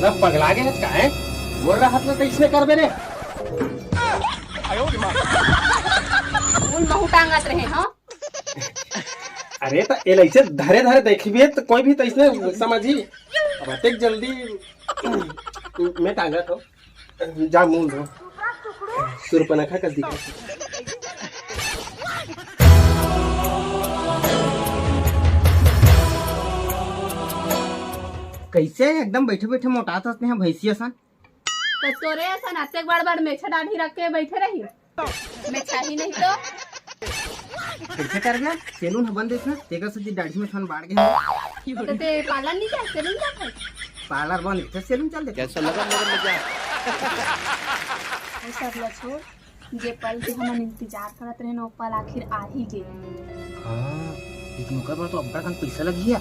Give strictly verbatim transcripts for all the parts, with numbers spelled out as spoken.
ना पगला गे हस का, हैं? बोल रहा था तो इसने कर मेरे। उन महू टांगत रहे, हाँ? अरे, तो एला ऐसे धरे धरे देखबे तो कोई भी तो इसने समझी। अब अतेक जल्दी मैं टांगत हूँ। जा मुंह धो। सुरपनखा कस दिखत हे। कैसे एकदम बैठे बैठे मोटात हस तेहा भैंसिया सन? तो तोरे असन अतेक बड़ बड़ मेछा दाढ़ी रख के बैठे रही। मेछा ही नहीं तो। कैसे कर गया? सैलून ह बंद दिस ना, तेकर से दाढ़ी में थन बाढ़ गया। तो ते पार्लर नहीं जाए, सैलून जाते? पार्लर बंद दिस, सैलून चल देते। कैसा लगा मगर मजा? वो सब ला छोड़, जे पल के हमन इंतजार करत रहे ना, वो पल आखिर आ ही गे। हाँ, लेकिन ओकर बर तो अब्बड़ कन पइसा लगही।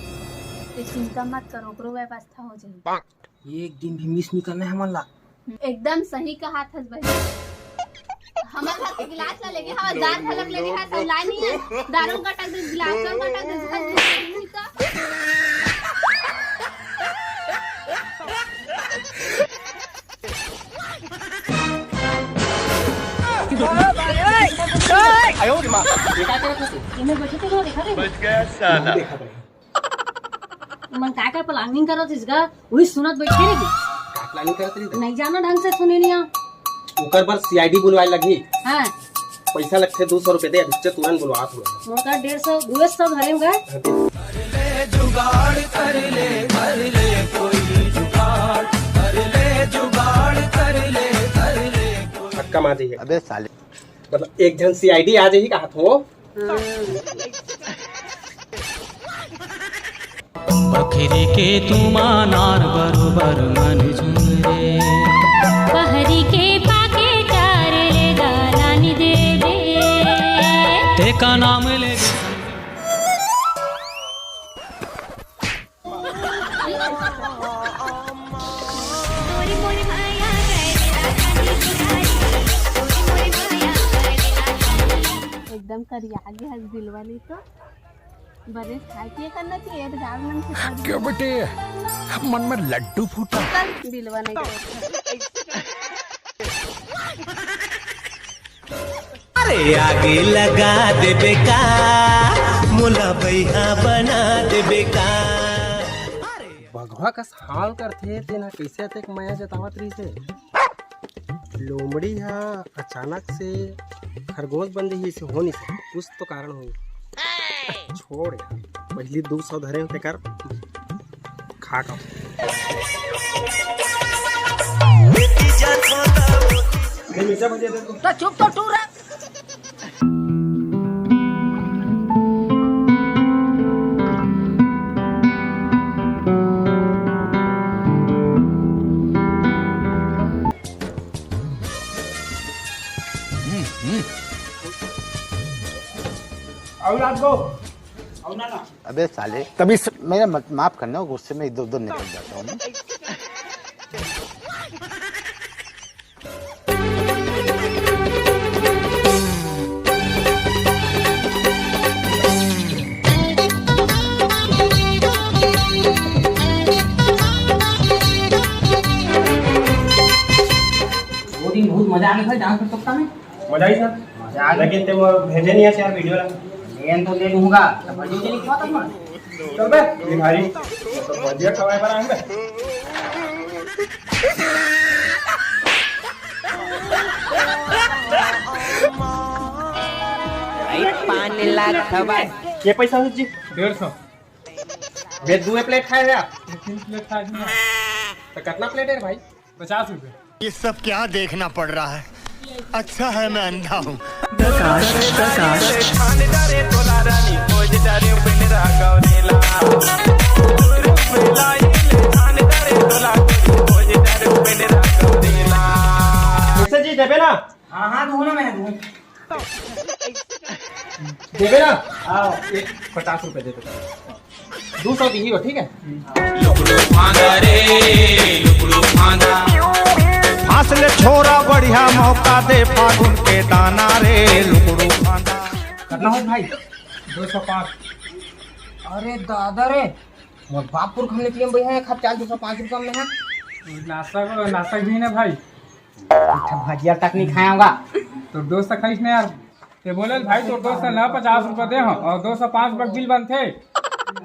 ते चिंता मत कर, ओकरो व्यवस्था हो जाही। एक दिन भी मिस नहीं करना है हमन ला। एकदम सही कहाथस बहिनी। हमर घर के गिलास ला लेगे हवस, दार घलक लेगे हवस, अउ लाय नहीं है। दारू गटक दे, गिलास ला गटक दे, घर के गिलास नहीं तो। ये का करत हस? ये मैं बैठे थे, वो देखा थे? बच गया साला। देखा भाई। मन काय काय प्लानिंग करत हस गा? वही सुनत बैठे रही। का प्लानिंग करत रही? नहीं जाना ढंग से सुने नहीं आ। ओकर बर सीआईडी बुलवाए लगही। हाँ। पैसा लगथे दो सौ रुपए दे, अभी तुरंत बुलवा तू। ओकर डेढ़ सौ, दो सौ धरे होगा। धक्का मार जाइए। अबे साले। मतलब एक झन सीआईडी आ जाही कहात हो। पखरी के तुमा नार बरोबर मन झुमरे। पहरी के पाके चार ले दालानी दे दे। तेका नाम ले एकदम करिया गे हस बिलवा नहीं तो। बने खाए पिए करना चाहिए, तो गाँव मन से कर क्यों बेटे? मन में लड्डू फूटा। कर बिलवा नहीं तो। अरे आगे लगा देबे का, मोला बइहा बना देबे का। बघवा कस हाल करथे, तेन ह कइसे अतेक मया जतावत रहिस हे? लोमड़ी ह अचानक से खरगोश बन जही, अइसे हो नहीं सकत, कुछ तो कारण होही। छोड़ यार, पहिली दू सौ धरे हो तेकर खा का। तो चुप तो टूरा। अभी रात को, अभी ना, ना। अबे साले, तभी स- मेरा मत, माफ करना, गुस्से में इधर उधर निकल जाता हूँ मैं। वो दिन बहुत मजा आ गया था डांस प्रतियोगिता में। मजा आई सर। मजा आ गया। लेकिन ते वो भेजे नहीं है यार वीडियो ला। लेन तो ले लूंगा, तो बजे के लिखवा तब ना। चल बे भिखारी, तो भजिया खवाए बर आए बे। भाई, पाँच लाख हवा। ये पैसा हो जी? डेढ़ सौ। बे दू प्लेट खाए है आप? तीन प्लेट खाए हैं। तो कितना प्लेट है भाई? पचास रुपए। ये सब क्या देखना पड़ रहा है? अच्छा है मैं अंधा हूँ। प्रकाश, प्रकाश। जी देबे ना? हाँ, हाँ, दूँ ना मैं, दूँ। देबे ना? हाँ। एक पचास रुपए दे दो। दो सौ दी हो, ठीक है? लुकड़ू फांदा रे, लुकड़ू फांदा। फांस ले छोरा, बढ़िया मौका दे फागुन के दाना रे, लुकड़ू फांदा। कितना हो भाई? दो सौ पाँच। अरे दादा रे, मोर बाप पुरखा निकले भैया, एक हफ्ते दो सौ पाँच रुपया में है। नाश्ता को नाश्ता भी ना भाई। अच्छा, भजिया तक नहीं खाया होगा। तो दोस्त खाइस ना यार। ये बोले, "भाई, तो दोस्त ना पचास रुपया दे हम और दो सौ पाँच रुपया बिल बनथे।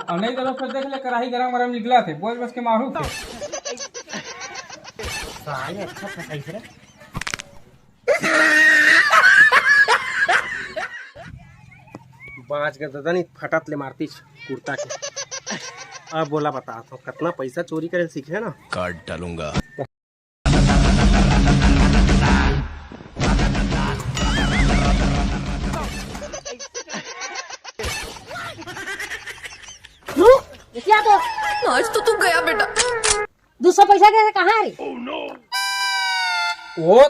और नहीं तो फिर देख ले, कढ़ाई गरम गरम निकला थे, बोल बस के मारू थे।" साले अच्छा फंसाइस रे। बाँच गे ददा, नहीं फटत ले मारतीस कुर्ता के। अब बोला, बता तो, कितना पैसा चोरी करे सीखे ना? काट डालूंगा। रुक, क्या तो? आज तो तू गया बेटा। दो सौ पैसा के कहाँ है रे? वो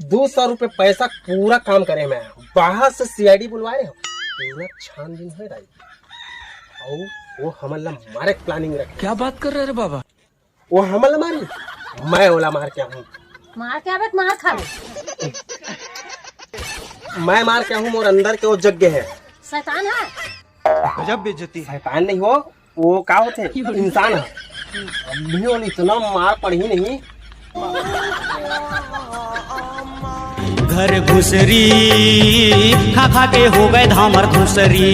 दो सौ रुपये पैसा पूरा काम करे मैं। बाहर से सीआईडी बुलवाए हम, पूरा छानबीन होए रही। और वो हमन ला मारे के प्लानिंग रखे। क्या बात कर रहे रे बाबा? वो हमन ला मारी, मैं ओला मार के आहूँ। मार के आबे त मार खाबे। मैं मार के आहूँ, मोर अंदर के वो जग गे हे। शैतान है। गजब बेइज्जती है। शैतान नहीं हो, वो का होथे? इंसान है। अभी वो इतना मार पड़ही नहीं। घर घुसरी खा खा के हो गए धामर घुसरी।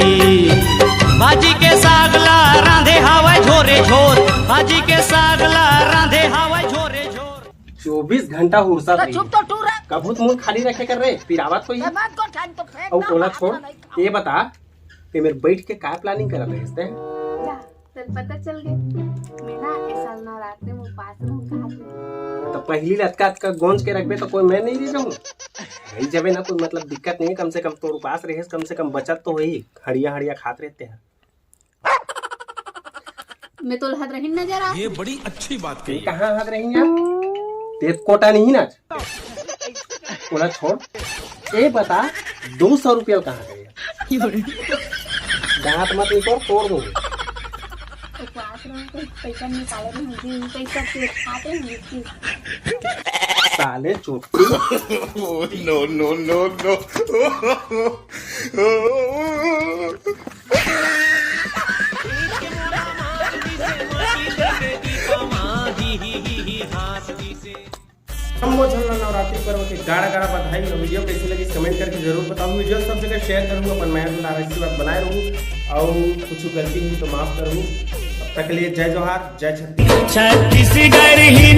भाजी के साग ला रांधे हावय झोरे झोर, भाजी के साग ला रांधे हावय झोरे झोर। चौबीस घंटा हुरसत तो रही। चुप तो टूरा। कभू तो मुंह खाली रखे कर रे, पिरावत कोई। मैं बात को ठान तो फेंक अउ ना, ओला हाथ छोड़, में नहीं खाओ। ये बता, ते मेर बैठ के का प्लानिंग करत रहिस ते? जा, तन पता चल गए। मैं ना ए साल नवरात्रि में उपास रहूं, कहा तू? तो पहली लतका अतका गोंज के रखबे तो कोई मैं नहीं रह जाऊं। रही जबे ना कोई मतलब दिक्कत नहीं है, कम से कम तोर उपास रहे, कम से कम बचत तो होही, हड़िया हड़िया खात रहते हैं। मैं तो लहत रही नजर आ। ये बड़ी अच्छी बात ये कही। कहाँ हाथ रही यार? तेत कोटा नहीं ना। ओला छोड़। ए बता, दो सौ रुपया कहाँ गए? दांत मत निकाल, तोड़ दूंगी। उपवास रहो तो पैसा निकाले नहीं होंगे, पैसा के खाते हैं कि साले चोटी। No, no, no, no। हम वो झन नवरात्रि पर्व के गाड़ा गाड़ा बधाई। और वीडियो कैसे लगी, कमेंट करके जरूर बताओ। वीडियो सब जगह शेयर करूँ, अपन महल में आशीर्वाद बनाए रहूँ और कुछ गलती हुई तो माफ करूँ। तब तक के लिए जय जोहार, जय छत्तीसगढ़। छत्तीसगढ़ ही